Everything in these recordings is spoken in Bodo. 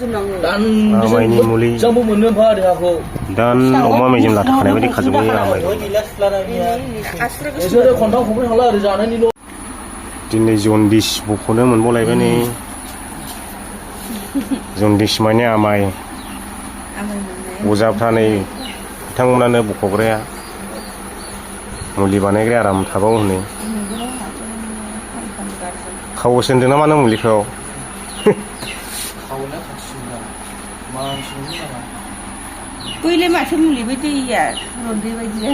आमायनि मुलि दान अमा मेजेम लाथा खानाय बायदि खाजोबो आमाय दिनै जनदिस बख'नो मोनबावलायबाय नै जनदिस माने आमाय अजाफ्रा नै बिथांमोनानो बख'ग्राया मुलि बानायग्राया आराम थाबावो हनै खावोसो होनदों ना मानो मुलिखौ बैलाय माथो मुलि बै दैया रन्दै बायदिया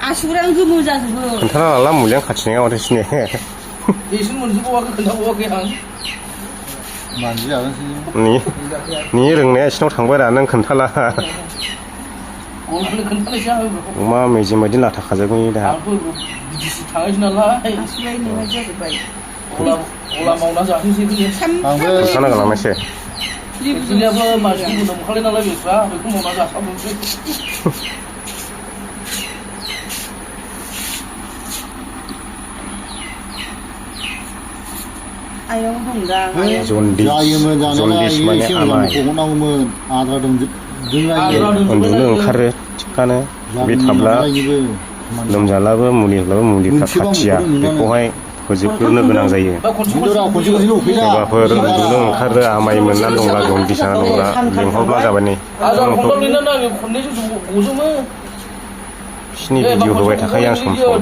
आसुगुरानो गोमो जाजोबो खोन्थाना लाला मुलियानो खाथिनाया माथो सिने बेसो मोनजोबावाखै खोन्थाबावाखै आं नि रोंनाया एसिनाव थांबाय रा नों खोन्थाला अमा मेजेम बायदि लाथा खाजोबगोन दा बिदिसो थाङासै नालाय अला मावना जाफैसै खोन्थाना गालांनायसै बिनियाबो मानसिखौ नंखालाय नालाय बेफ्रा बेखौ मावना जाखाबोसै आयं दंदा जनदिस माने आमाय उन्दुनो ओंखारो थिखानो बे थाब्ला लोमजालाबो मुलि होब्लाबो मुलिफ्रा खाथिया बेखौहाय फोजोबग्रोनो गोनां जायो सोरबाफोर उन्दुनो ओंखारो आमाय मोनना दंब्ला जनदिस जाना दंब्ला लेंहरब्ला जाबाय नै बिसिनि भिडिअ होबाय थाखायो आं सम सम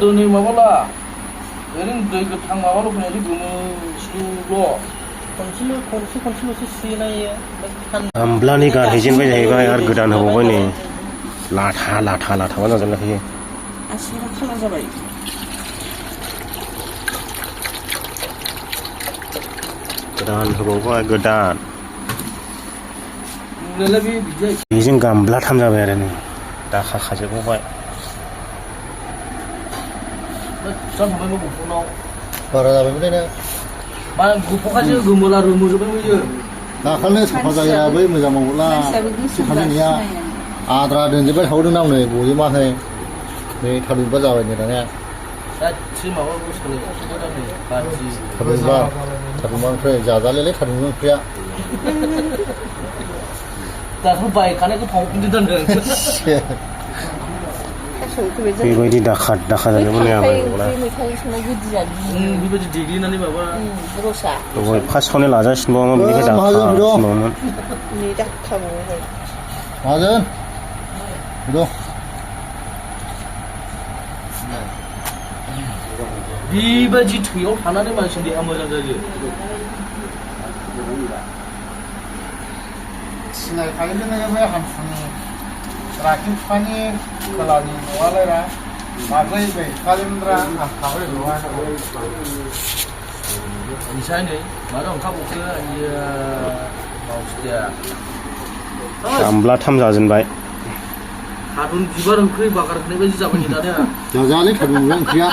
ओरैनो दै गोथां माबाल' फैनायसो खनसेल'सो सुयोनायो गामब्लानि गारहैजेनबाय जाहैबाय आरो गोदान होबावबाय नै लाथा लाथाबा जाजोबलायखायो आसुरा खाना जाबाय गोदान होबावबाय गोदान बेजों गामब्लाथाम जाबाय आरो नै दाखा खाजोबबावबाय बारा जाबायमोन मा गुफाखासो गोमोला रोमोजोबबाय बैयो दाखालि साफा जाया बै मोजां मावला खालिनिया आद्रा दोनजोबबाय थावदों नाव नै गयोमाखै नै थारुनबा जाबाय नै दानिया थारुनबा ओंख्रि जाजालायलाय थारुन ओंख्रिया दाथ' बायखानायखौ फावफिनदो दोनदों बेबायदि दाखा जाजोबो नै आमाय बेबायदि देग्लिनानै माबा फार्स्टआवनो लाजासिनबावोमोन बेनिफ्राय दाखासिनबावोमोन माजों बेबायदि थैयाव थानानै मानसिनि देहा मोजां जायो सिनायखायोलै बे हान्थुनि राखि बिफानि खोलानि न'आलायरा माब्रै बै कालिन्द्रा थाबाय न'आ निसाय नै मानो ओंखारबावखो मावसिया गामब्लाथाम जाजेनबाय थारुन बिबार ओंख्रि बागार होनाय बायदि जाबाय दानिया जाजालै थारुन ओंख्रिया